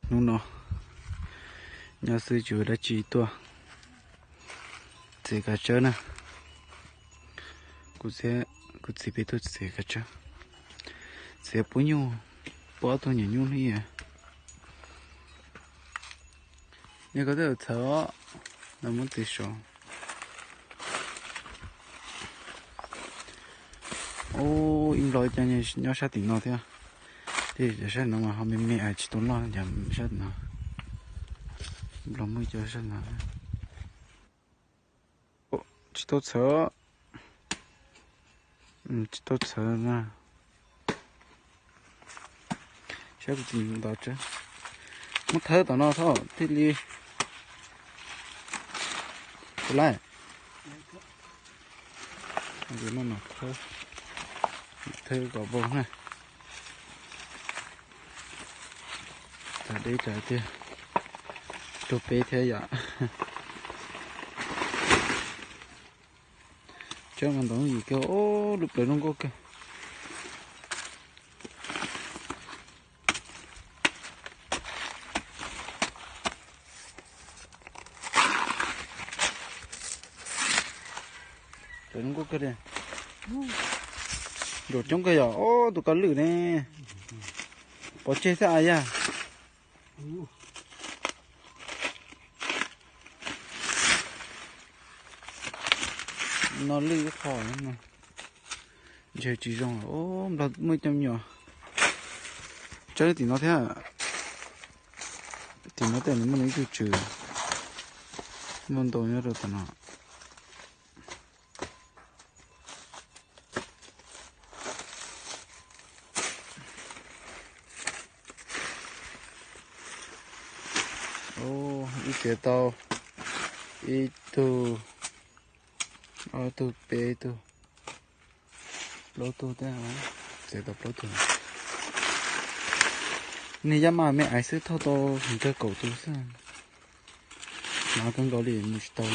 Hnub no nyob xwb tsis ua dab tsi tuaj txiav kav tsawb na. Kuv txiv, kuv txiv peb tuaj txiav kav tsawb, txiav pub nyuj, pub ob tug nyuam nyuj hlib. Yog koj tej txhawv os, los muab txiav saud. Ub, ib nplo ib co nyob sab tim no thiab. Tej cov sab no mas ho me me es tsis tau loj cov sab no. Nplo muaj ib co sab no. Tsis tau txhawv, tsis tau txhawv na. Saib kuv txiv ntaus tsawb, muab thawb tom no thaum thiaj li tus laij. Thawb kom vau na. Tag deb tsam tiag, rau peb thiab yom. Tsawb mas ntaus yim kiag, lub plawv zoo nkauj kawg. Plawv zoo nkauj kawg li. Nraum coob kawg yom, ob tug kab lwm ne. Pov tseg thiab a yaj. No lwj ib qho, ntshe tsis zoo. Nplog muaj ib co me nyuam tsawb tim no thiab. Tim no tej nws muaj ib tug tswm, muaj ntau nyob rau tom no. Ub, ib txiav tau ib tug, ob tug, peb tug, plaub tug thiab. Txiav tau plaub tug. Niag yaj maj me aiv xwb thauj tau heev kawg kaum tus xwb. Hnyav kawg nkaus li mus tsis tau.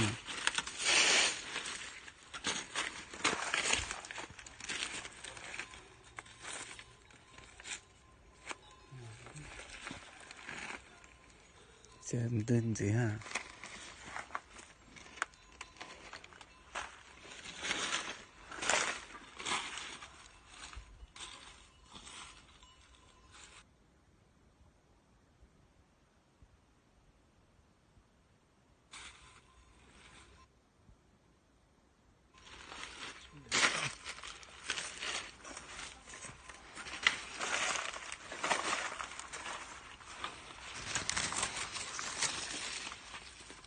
Txiav ntwg ntxiv ha.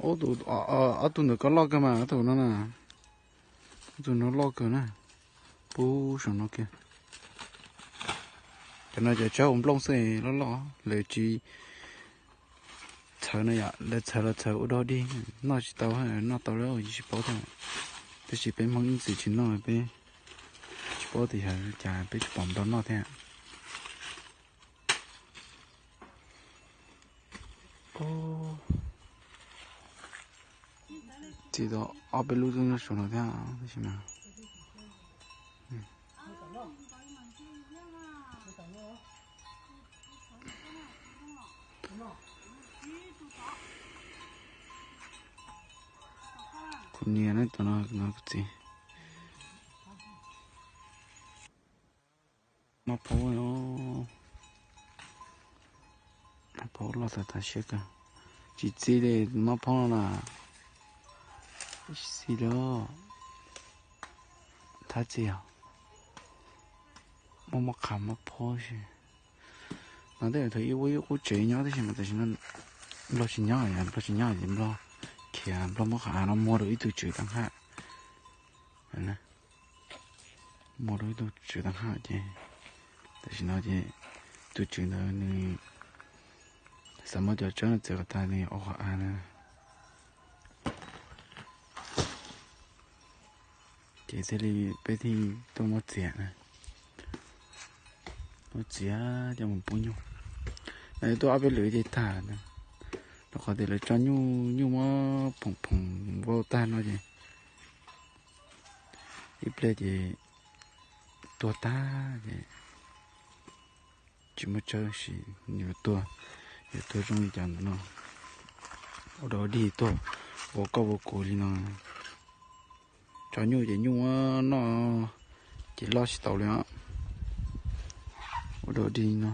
Ob tug ntawm ko loj kawg mas, ob tug no na. Ob tug no loj kawg na. Pub saum no kiag. Cov no cov tsawb ua nplooj xwb loj loj, lawv tsis txhawv no yom, lawv txhawv los txhawv ua dog dig, noj tsis tau, noj tau lawm tsis paub thiab. Tab sis peb Hmoob ib txwm tsis noj, peb tsis paub tias yog cas peb tsis pom nplo noj thiab. Txiav tau ob peb lub nyob saum no thiab tab sis mas kuv niam ne, tus no kuv txiv. Mab phaub, mab phaub loj tas tas siab kawg. Tsis txi li mab phaub no na. Tsis txi li. Thab txi os. Muaj mab qham mab phaub si. No tej thaum ub ib qub tsev nyob tab sis mas tam sim no nplog tsis nyob, nplog tsis nyob ces nplog khiav, nplog muab qhov av no muag rau ib tug tswv tag hab. Muag rau ib tug tswv tag hab ces tam sim no ces tus tswv ntawd nws xav muab cov tsawb no txiav kom tag nws ua qhov av na. Ces thiaj li peb thiaj tuaj muab txiav na. Muab txiav coj mus pub nyuj. No tuaj ob peb lwm ces tag na. Rau qhov tias lawv tso nyuj, nyuj muab phoom phoom vau tag no ces ib pliag ces tuag tag ces tsis muaj tsawb sim nws tuag. Tuag zoo li cas ntawm no, ua dog dig tuag, ua koj ua kuv li no. Tso nyuj ces nyuj noj, ces loj tsis tau li os. Ua dog dig no.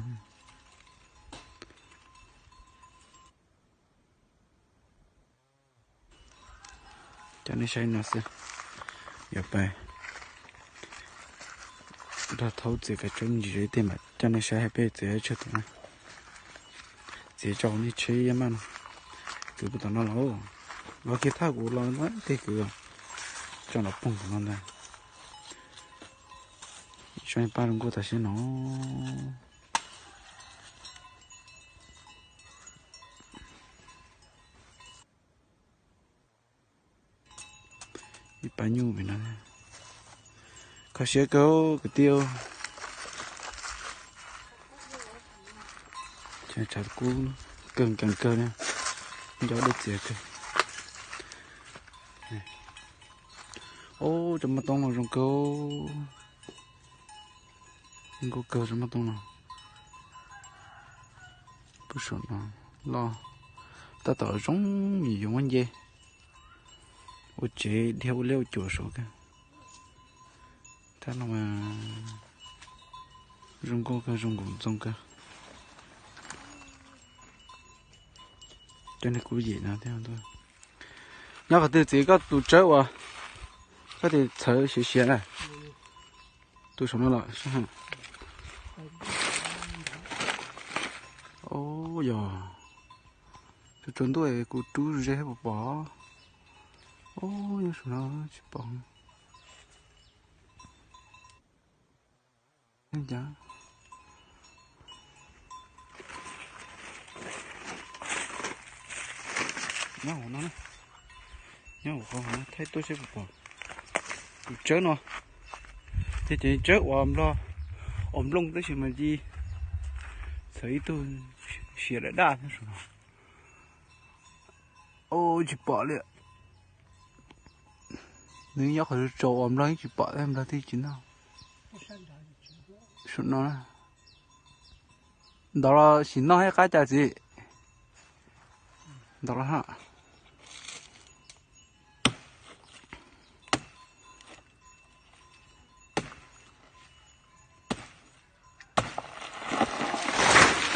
Coj nej saib no xwb, yuav pais nrog thaub txiav kav tsawb ntsis zog ib teg mam coj nej saib hais peb txiav tsawg tus na. Txiav tso nej tsheb maj no. Kwv puag tom no los, los kiag thaj kuv los tej kwv tso los poob tom no ntag. Ib tsob paj zoo nkauj tas siab no. Ib pab nyuj pem no. Kho siab kawg kwv tij. Tshav kub kawg nkees kawg li, nco dej txias kawg. Ub, cov maj toob no zoo kawg. Zoo nkauj kawg cov maj toob no. Puag saum no loj, tab tom zoo, yuav muab nce ua tsev dhia ua liab ua cuam saud kawg. Tab no zoo nkauj kawg, zoo nkaum ntxoo kawg. Cov niag kuv yim no thiab. Nyob qhov twg txiv, koj tus tsawb uas koj tias txhawv siav siav na? Tus saum no los sab heev. Ub, yog tsuas tsaus ntuj kuv rub ze pom pom. Ub, nyob saum no tsis pom. Nyob hauv no, nyob hauv qhov no thaij tuaj seb puas pom. Tus tsawb no, ces tsawb uas nplog, uas nplooj tab sis mas ci txhawv ib tug siav daj daj thiab saum no. Ub, tsis pom li. Nws nyob qhov tsaus uas nplog yeej tsis pom thiab, nplog twb tsis noj. Saum no, ntawd los sim noj thiab qab cas txiv? Ntawd los ha.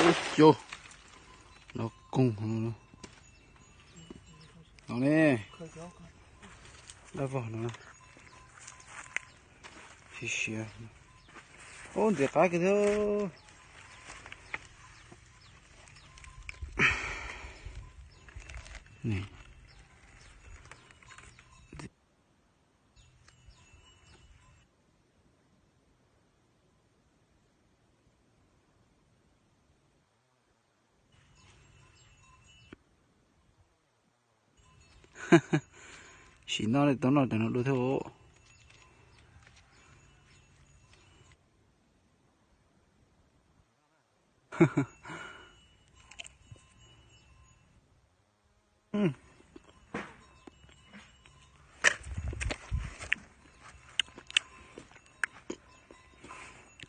Ub, xyov, los koog no ne, dab vog no, siav siav. Ub, ntxim qab kiag thiab. Sim noj li tau noj cov no dua thiab.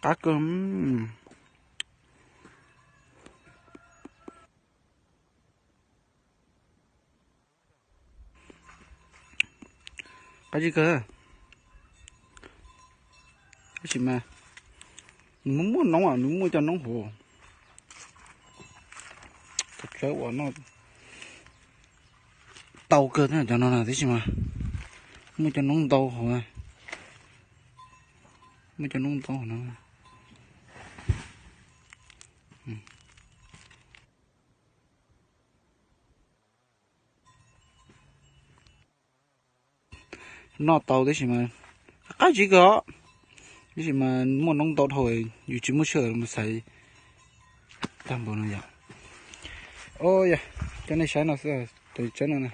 Qab kawg. Qab zib kawg. Tab sis mas nws muaj muaj noob, nws muaj cov noob hauv. Cov tsawb uas noj tau kawg cov no na, tab sis mas muaj cov noob ntau hauv. Muaj cov noob ntau hauv no. Noj tau tab sis mas qab zib kawg os. Tab sis mas muaj noob ntau dhau, yus tsis muaj sij hawm mus xaiv tag npaum no yom. Ua yog coj nej saib no xwb, tus tsawb no na.